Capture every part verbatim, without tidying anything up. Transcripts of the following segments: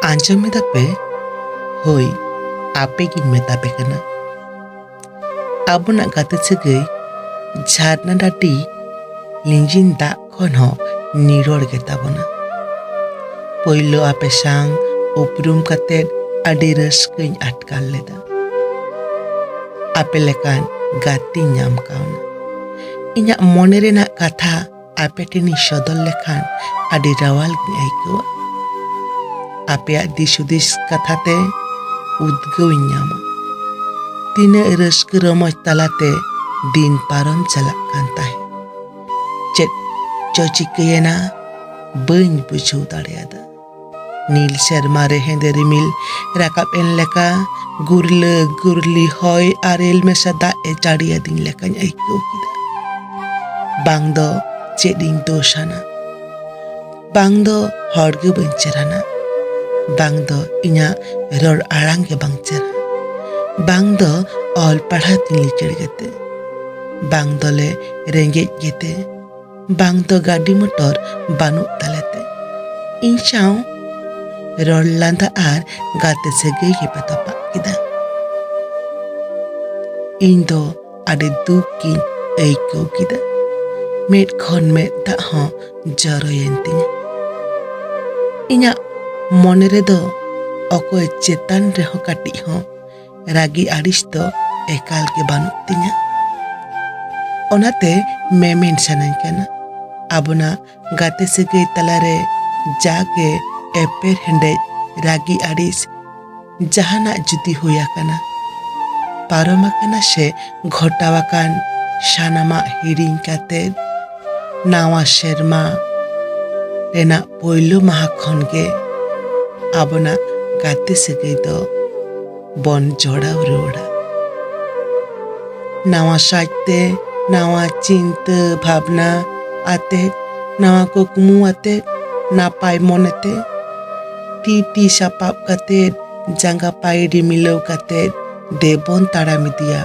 ᱟᱸᱡᱚᱢ ᱮᱫᱟ ᱯᱮ? ᱦᱳᱭ, ᱟᱯᱮ ᱜᱤᱧ ᱢᱮᱛᱟ ᱯᱮ ᱠᱟᱱᱟ᱾ ᱟᱵᱚᱱᱟᱜ ᱜᱟᱛᱮ ᱥᱟᱹᱜᱟᱹᱭ ᱡᱷᱟᱨᱱᱟ ᱰᱟᱹᱰᱤ ᱞᱤᱸᱡᱤᱱ ᱫᱟᱜ ᱠᱷᱚᱱ ᱦᱚᱸ ᱱᱤᱨᱚᱲ ᱜᱮ ᱛᱟᱵᱚᱱᱟ᱾ ᱯᱳᱭᱞᱳ ᱟᱯᱮ ᱥᱟᱶ ᱩᱯᱨᱩᱢ ᱠᱟᱛᱮ ᱟᱹᱰᱤ ᱨᱟᱹᱥᱠᱟᱹᱧ ᱟᱴᱠᱟᱨ ᱞᱮᱫᱟ᱾ ᱟᱯᱮ ᱞᱮᱠᱟᱱ ᱜᱟᱛᱮᱧ ᱧᱟᱢ ᱠᱟᱣᱱᱟ᱾ ᱤᱧᱟᱹᱜ ᱢᱚᱱᱮ ᱨᱮᱱᱟᱜ ᱠᱟᱛᱷᱟ ᱟᱯᱮ ᱴᱷᱮᱱᱤᱧ ᱥᱚᱫᱚᱨ ᱞᱮᱠᱷᱟᱱ ᱟᱹᱰᱤ ᱨᱟᱣᱟᱞ ᱜᱤᱧ ᱟᱹᱭᱠᱟᱹᱣᱟ᱾ ᱟᱯᱮᱭᱟᱜ ᱫᱤᱥ ᱦᱩᱫᱤᱥ ᱠᱟᱛᱷᱟ ᱛᱮ ᱩᱫᱽᱜᱟᱹᱣ ᱤᱧ ᱧᱟᱢᱟ᱾ ᱛᱤᱱᱟᱹᱜ ᱨᱟᱹᱥᱠᱟᱹ ᱨᱚᱢᱚᱡᱽ ᱛᱟᱞᱟᱛᱮ ᱫᱤᱱ ᱯᱟᱨᱚᱢ ᱪᱟᱞᱟᱜ ᱠᱟᱱ ᱛᱟᱦᱮᱸᱫ᱾ ᱪᱮᱫ ᱪᱚ ᱪᱤᱠᱟᱹᱭᱮᱱᱟ, ᱵᱟᱹᱧ ᱵᱩᱡᱷᱟᱹᱣ ᱫᱟᱲᱮᱭᱟᱫᱟ᱾ ᱱᱤᱞ ᱥᱮᱨᱢᱟ ᱨᱮ ᱦᱮᱸᱫᱮ ᱨᱤᱢᱤᱞ ᱨᱟᱠᱟᱵ ᱮᱱ ᱞᱮᱠᱟ, ᱜᱩᱨᱞᱟᱹ ᱜᱩᱨᱞᱤ ᱦᱚᱭ ᱟᱨᱮᱞ ᱢᱮᱥᱟ ᱫᱟᱜ ᱮ ᱡᱟᱹᱲᱤᱭᱟᱫᱤᱧ ᱞᱮᱠᱟᱧ ᱟᱹᱭᱠᱟᱹᱣ ᱠᱮᱫᱟ᱾ ᱵᱟᱝ ᱫᱚ ᱪᱮᱫ ᱤᱧ ᱫᱳᱥ ᱟᱱᱟ, ᱵᱟᱝ ᱫᱚ ᱦᱚᱲ ᱜᱮ ᱵᱟᱹᱧ ᱪᱮᱦᱨᱟᱱᱟ, ᱵᱟᱝ ᱫᱚ ᱤᱧᱟᱹᱜ ᱨᱚᱲ ᱟᱲᱟᱝ ᱜᱮ ᱵᱟᱝ ᱪᱮᱦᱨᱟ, ᱵᱟᱝ ᱫᱚ ᱚᱞ ᱯᱟᱲᱦᱟᱣ ᱛᱤᱧ ᱞᱤᱪᱟᱹᱲ ᱜᱮᱛᱮ, ᱵᱟᱝ ᱫᱚᱞᱮ ᱨᱮᱸᱜᱮᱡ ᱜᱮᱛᱮ, ᱵᱟᱝ ᱫᱚ ᱜᱟᱹᱰᱤ ᱢᱚᱴᱚᱨ ᱵᱟᱹᱱᱩᱜ ᱛᱟᱞᱮᱛᱮ᱾ ᱤᱧ ᱥᱟᱶ ᱨᱚᱲ ᱞᱟᱸᱫᱟ ᱟᱨ ᱜᱟᱛᱮ ᱥᱟᱹᱜᱟᱹᱭ ᱜᱮᱯᱮ ᱛᱚᱯᱟᱜ ᱠᱮᱫᱟ᱾ ᱤᱧ ᱫᱚ ᱟᱹᱰᱤ ᱫᱩᱠ ᱜᱤᱧ ᱟᱹᱭᱠᱟᱹᱣ ᱠᱮᱫᱟ᱾ ᱢᱮᱫ ᱠᱷᱚᱱ ᱢᱮᱫ ᱫᱟᱜ ᱦᱚᱸ ᱡᱚᱨᱚᱭᱮᱱ ᱛᱤᱧᱟ᱾ ᱤᱧᱟᱹᱜ ᱢᱚᱱᱮ ᱨᱮᱫᱚ ᱚᱠᱚᱭ ᱪᱮᱛᱟᱱ ᱨᱮᱦᱚᱸ ᱠᱟᱹᱴᱤᱡ ᱦᱚᱸ ᱨᱟᱹᱜᱤ ᱟᱹᱲᱤᱥ ᱫᱚ ᱮᱠᱟᱞ ᱜᱮ ᱵᱟᱹᱱᱩᱜ ᱛᱤᱧᱟ᱾ ᱚᱱᱟᱛᱮ ᱢᱮᱢᱮᱱ ᱥᱟᱱᱟᱧ ᱠᱟᱱᱟ, ᱟᱵᱚᱱᱟᱜ ᱜᱟᱛᱮ ᱥᱟᱹᱜᱟᱹᱭ ᱛᱟᱞᱟᱨᱮ ᱡᱟᱜᱮ ᱮᱯᱮᱨ ᱦᱮᱸᱰᱮᱡ, ᱨᱟᱹᱜᱤ ᱟᱹᱲᱤᱥ ᱡᱟᱦᱟᱱᱟᱜ ᱡᱩᱫᱤ ᱦᱩᱭ ᱟᱠᱟᱱᱟ, ᱯᱟᱨᱚᱢ ᱟᱠᱟᱱᱟ ᱥᱮ ᱜᱷᱚᱴᱟᱣ ᱟᱠᱟᱱ ᱥᱟᱱᱟᱢᱟᱜ ᱦᱤᱲᱤᱧ ᱠᱟᱛᱮ, ᱱᱟᱣᱟ ᱥᱮᱨᱢᱟ ᱨᱮᱱᱟᱜ ᱯᱳᱭᱞᱳ ᱢᱟᱦᱟ ᱠᱷᱚᱱ ᱜᱮ ᱟᱵᱚᱱᱟᱜ ᱜᱟᱛᱮ ᱥᱟᱹᱜᱟᱹᱭ ᱫᱚ ᱵᱚᱱ ᱡᱚᱲᱟᱣ ᱨᱩᱣᱟᱹᱲᱟ᱾ ᱱᱟᱣᱟ ᱥᱟᱡᱽ ᱛᱮ, ᱱᱟᱣᱟ ᱪᱤᱱᱛᱟᱹ ᱵᱷᱟᱵᱽᱱᱟ ᱟᱛᱮ, ᱱᱟᱣᱟ ᱠᱩᱠᱢᱩ ᱟᱛᱮ, ᱱᱟᱯᱟᱭ ᱢᱚᱱᱮᱛᱮ, ᱛᱤ ᱛᱤ ᱥᱟᱯᱟᱵ ᱠᱟᱛᱮ, ᱡᱟᱸᱜᱟ ᱯᱟᱭᱲᱤ ᱢᱤᱞᱟᱹᱣ ᱠᱟᱛᱮ ᱫᱮᱵᱚᱱ ᱛᱟᱲᱟᱢ ᱤᱫᱤᱭᱟ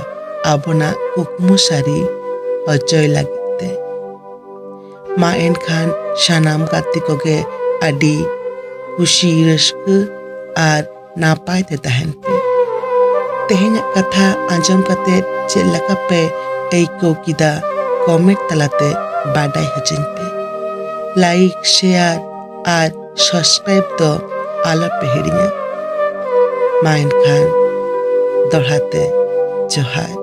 ᱟᱵᱚᱱᱟᱜ ᱠᱩᱠᱢᱩ ᱥᱟᱹᱨᱤ ᱦᱚᱪᱚᱭ ᱞᱟᱹᱜᱤᱫ ᱛᱮ᱾ ᱢᱟ ᱮᱱᱠᱷᱟᱱ ᱥᱟᱱᱟᱢ ᱜᱟᱛᱮ ᱠᱚᱜᱮ ᱟᱹᱰᱤ ᱠᱩᱥᱤ ᱨᱟᱹᱥᱠᱟᱹ ᱟᱨ ᱱᱟᱯᱟᱭ ᱛᱮ ᱛᱟᱦᱮᱱ ᱯᱮ᱾ ᱛᱮᱦᱮᱧᱟᱜ ᱠᱟᱛᱷᱟ ᱟᱸᱡᱚᱢ ᱠᱟᱛᱮ ᱪᱮᱫ ᱞᱮᱠᱟ ᱯᱮ ᱟᱹᱭᱠᱟᱹᱣ ᱠᱮᱫᱟ, ᱠᱚᱢᱮᱱᱴ ᱛᱟᱞᱟᱛᱮ ᱵᱟᱰᱟᱭ ᱦᱚᱪᱚᱧ ᱯᱮ᱾ ᱞᱟᱭᱤᱠ, ᱥᱮᱭᱟᱨ ᱟᱨ ᱥᱟᱵᱥᱠᱨᱟᱭᱤᱵ ᱫᱚ ᱟᱞᱚ ᱯᱮ ᱦᱤᱲᱤᱧᱟ᱾ ᱢᱟ ᱮᱱᱠᱷᱟᱱ ᱫᱚᱦᱲᱟ ᱛᱮ ᱡᱚᱦᱟᱨ᱾